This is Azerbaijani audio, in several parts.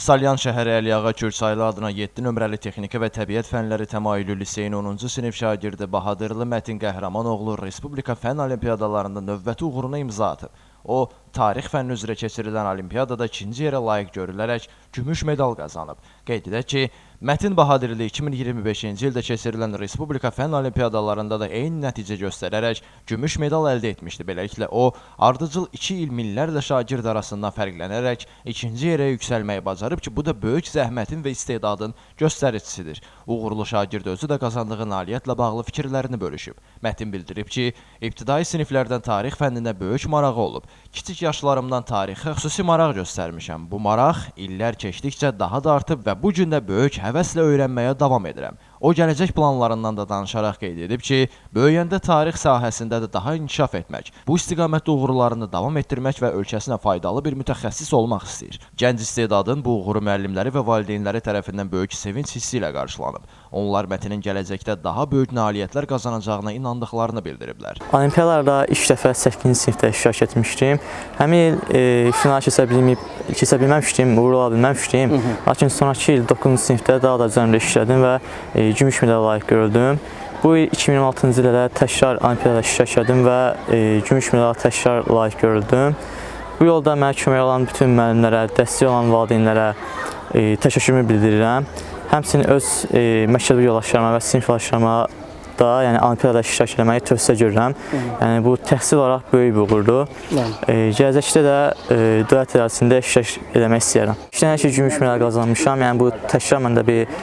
Salyan şəhəri Əliağa Kürçaylı adına 7 nömrəli Texniki və Təbiət Fənləri Təmayüllü Liseyin 10-cu sinif şagirdi Bahadırlı Mətin Qəhrəmanoğlu Respublika Fənn Olimpiadalarında növbəti uğuruna imza atıb. O, tarix fənni üzrə keçirilən olimpiyadada ikinci yerə layiq görülərək gümüş medal qazanıb. Qeyd edək ki, Mətin Bahadırlı 2025-ci ildə keçirilən Respublika Fənn Olimpiadalarında da eyni nəticə göstərərək gümüş medal əldə etmişdi. Beləliklə o, ardıcıl 2 il minlərlə şagird arasından fərqlənərək ikinci yerə yüksəlməyi bacarıb ki, bu da böyük zəhmətin və istedadın göstəricisidir. Uğurlu şagird özü də qazandığı nailiyyətlə bağlı fikirlərini bölüşüb. Mətin bildirib ki, ibtidai siniflərdən tarix fənninə böyük marağı olub. Kiçik yaşlarımdan tarixə xüsusi maraq göstərmişəm. Bu maraq illər keçdikcə daha da artıb və bu gün də böyük həvəslə öyrənməyə davam edirəm. O gələcək planlarından da danışaraq qeyd edib ki, böyüyəndə tarix sahəsində də daha inkişaf etmək, bu istiqamətdə uğurlarını davam etdirmək və ölkəsinə faydalı bir mütəxəssis olmaq istəyir. Gənc istedadın bu uğuru müəllimləri və valideynləri tərəfindən böyük sevinc hissi ilə qarşılanıb. Onlar Mətinin gələcəkdə daha böyük nailiyyətlər qazanacağına inandıqlarını bildiriblər. Olimpiyalarda ilk dəfə 8-ci sinifdə iştirak etmişdim. Həmin il finala keçə bilməmişdim, uğur ala bilməmişdim. Lakin sonrakı il 9-cu sinifdə daha da üzərimdə işlədim və gümüş medala layiq görüldüm. Bu il 2026-cı ildə də təkrar olimpiyada iştirak etdim və gümüş medala təkrar layiq görüldüm. Bu yolda mənə kömək olan bütün müəllimlərə, dəstək olan valideynlərə təşəkkürümü bildirirəm. Həmçinin öz məktəb yoldaşlarıma və sinif yoldaşlarıma da, yəni olimpiyada iştirak etməyi tövsiyə görürəm. Yəni bu təhsil olaraq böyük bir uğurdur. Gələcəkdə də dövlət idarəsində iştirak etmək istəyirəm. İlk dənə ki gümüş medal qazanmışam. Yəni bu təkrar məndə bir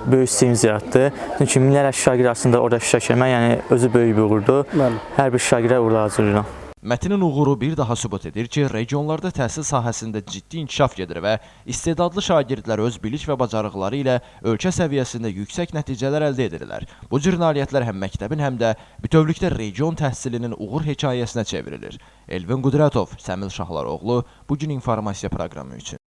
böyük sevinc yaratdı. Çünki minlərlə şagird arasında orada iştirak etmək, yəni özü böyük bir uğurdur. Hər bir şagirdə uğurlar arzulayıram. Mətinin uğuru bir daha sübut edir ki, regionlarda təhsil sahəsində ciddi inkişaf gedir və istedadlı şagirdlər öz bilik və bacarıqları ilə ölkə səviyyəsində yüksək nəticələr əldə edirlər. Bu cür nailiyyətlər həm məktəbin, həm də bütövlükdə region təhsilinin uğur hekayəsinə çevrilir. Elvin Qudrətov, Səmil Şahlaroğlu, Bu gün informasiya proqramı üçün.